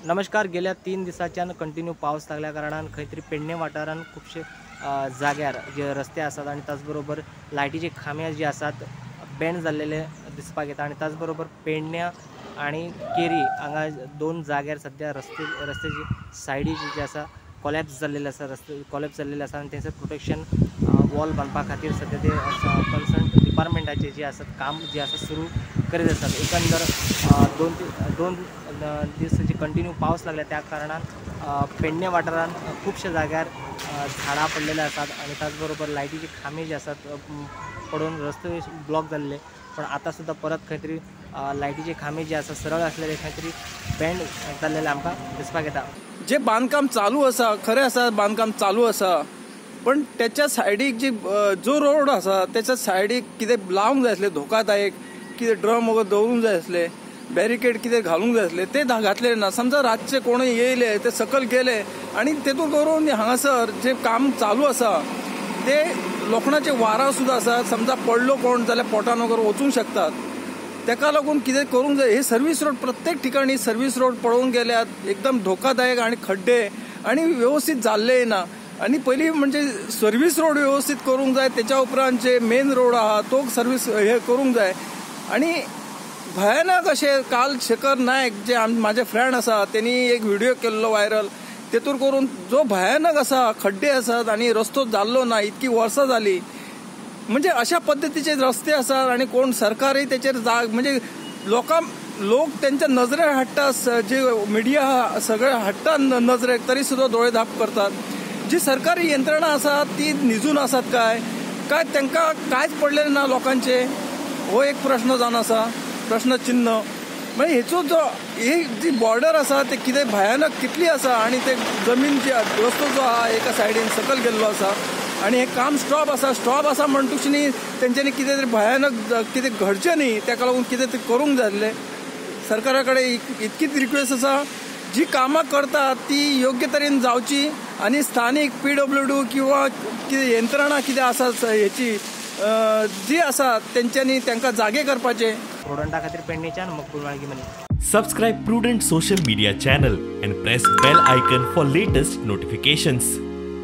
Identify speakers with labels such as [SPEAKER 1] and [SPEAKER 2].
[SPEAKER 1] नमस्कार. गेल्या 3 दिसाच्यान कंटिन्यू पावस लागल्या कारणान खंय तरी पेडणे वाठारान खुबशे जाग्यार जे रस्ते आसात आनी त्याच बरोबर लायटीचे खांबे जे आसात बेंड जाल्लेले दिसपाक येता आनी त्याच बरोबर पेडण्या आनी केरी हांगा 2 जाग्यार सद्या रस्त्याची सायडीची जी आसा कोलॅप्स जाल्लेले आसा, रस्ते कोलॅप्स जाल्लेले आसा आनी थंयसर प्रोटेक्शन वॉल बांदपा खातीर सद्या ते कन्सर्न डिपार्टमेंटाचे जे आसात काम जे आसा सुरू करीत आसात. एकंदर दोन दीस जे कंटिन्यू पावस लागला त्या कारणान पेडणे वाठारान खुबशा जाग्यार झाडां पडलेले आसात आनी त्याच बरोबर लायटीचे खांबे जे आसात पडून रस्ते ब्लॉक जाल्ले, पण आतां सुद्दां परत खंय तरी लायटीचे खांबे जे आसा सरळ आसलेले खंय तरी बेंड जाल्लेले आमकां दिसपाक येता.
[SPEAKER 2] जे बांदकाम चालू आसा, खरें आसा बांदकाम चालू आसा, पण त्याच्या सायडीक जी जो रोड आसा त्याच्या सायडीक कितें लावंक जाय आसलें, धोकादायक कितें ड्रम वगैरे दवरूंक जाय आसले, बॅरिकेड कितें घालूंक जाय आसले, ते घातले ना. समजा रातचे कोण येयले ते सकयल गेले आनी तेतून करून हांगासर जे काम चालू आसा ते लोखणाचे वारां सुद्दां आसा, समजा पडलो कोण जाल्यार पोटान वगैरे वचूंक शकतात. तेका लागून कितें करूंक जाय, हे सर्वीस रोड प्रत्येक ठिकाणी सर्वीस रोड पळोवंक गेल्यार एकदम धोकादायक आनी खड्डे आनी व्यवस्थीत जाल्ले ना. आनी पयलीं म्हणजे सर्वीस रोड व्यवस्थीत करूंक जाय, तेच्या उपरांत जे मेन रोड आहा तो सर्वीस हे करूंक जाय. आनी भयानक अशें काल शेखर नायक जे म्हाजे फ्रेंड आसा तेणी एक व्हिडिओ केल्लो व्हायरल, तेतूर करून जो भयानक आसा खड्डे आसात आनी रस्तो जाल्लो ना, इतकी वर्सां जाली. म्हणजे अशा पद्दतीचे रस्ते आसात आनी कोण सरकारय तेचेर जाग म्हणजे लोक तेंच्या नजरेर हाडटा, जे मिडिया सगळे हाडटा नजरेक, तरी सुद्दां दोळे धाप करतात. जी सरकारी यंत्रणा आसा ती निजून आसात काय काय तांकां कांयच पडलेलें ना लोकांचे, हो एक प्रश्न जावन आसा, प्रश्नचिन्ह. म्हणजे हेचो जो ही जी बॉर्डर आसा ते कितें भयानक कितली आसा आनी ते जमीन जी रस्तो जो आहा एका सायडीन सकयल गेल्लो आसा आनी हें काम स्टॉप आसा. स्टॉप आसा म्हणटूच न्ही तेंच्यांनी कितें तरी भयानक कितें घडचें न्ही तेका लागून कितें तरी करूंक जाय आसलें. सरकारा कडेन इतकीच रिक्वेस्ट आसा, जी कामां करता ती योग्य तरेन जावची आनी स्थानीक PWD किंवा कितें यंत्रणा कितें आसा हेची जी आसा तेंच्यांनी तांकां जागे करपाचे.
[SPEAKER 1] प्रुडंटा खातीर पेडणेच्यान मकबूल Malgi money.
[SPEAKER 3] Subscribe Prudent social media channel and press bell icon for latest notifications.